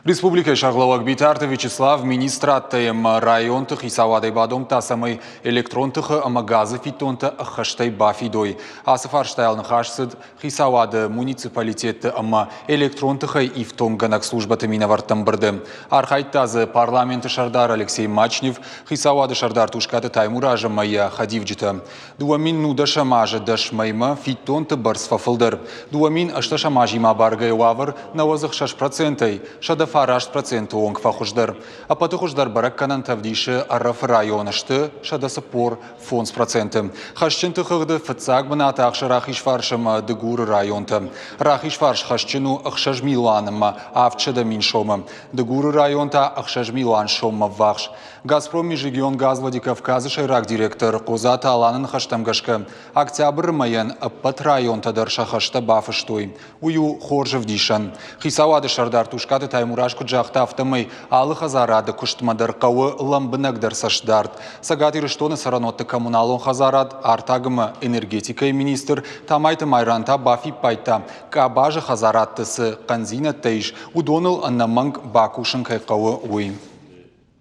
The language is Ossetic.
Республикӕйы сӕргълӕууӕг Битарты Вячеслав министрадтӕ ӕмӕ районты хицауадӕй бадомдта, цӕмӕй электрон тыхы ӕмӕ газы фиддонтӕ ӕххӕстӕй бафидой. Ацы фарстайыл ныхас цыд хицауады, муниципалитетты ӕмӕ электрон тыхӕй ифтонггӕнӕг службӕты минӕвӕртты ӕмбырды. Архайдта дзы парламенты сӕрдар Алексей Мачнев, хицауады сӕрдар Тускъаты Таймураз ӕмӕ йӕ хӕдивджытӕ. 2010 азы 10 мӕймӕ фиддонты бӕрц фӕфылдӕр. 2018 азимӕ абаргӕйӕ уавӕр 96 процентӕй 109 проценты онг фӕхуыздӕр. Ӕппӕты хуыздӕр бӕрӕггӕнӕнтӕ ӕвдисы Ӕрӕфы районы сты 145 проценты. Хӕсджынты хыгъды фыццаг бынаты ахсы Рахизфарс ӕмӕ Дыгуры районтӕ. Рахизфарс хӕсджын у 6 милуан ӕмӕ 700 мин сомы. Дыгуры район та 6 милуан соммӕ ввахс. Газпром Межрегионгаз Владикавказы сӕйраг директор Хъодзаты Аланы ныхӕстӕм гӕсгӕ, октябры мӕйӕн ӕппӕт районтӕ дӕр сӕ хӕстӕ бафыстой. Уый у хорз ӕвдисӕн. Хицауады сӕрдар Тускъаты Таймураз куыд загъта, афтӕмӕй алы хӕдзарады куыстмӕ дӕр хъӕуы лӕмбынӕгдӕр цӕстдард. Цӕгат Ирыстоны цӕрӕнуӕтты коммуналон хӕдзарад, артаг ӕмӕ энергетикӕйы министр Тамайты Майран та бафиппайдта, къабазы хӕдзарадты цы хъӕндзинӕдтӕ ис, уыдоныл ӕнӕмӕнг бакусын кӕй хъӕуы, уый.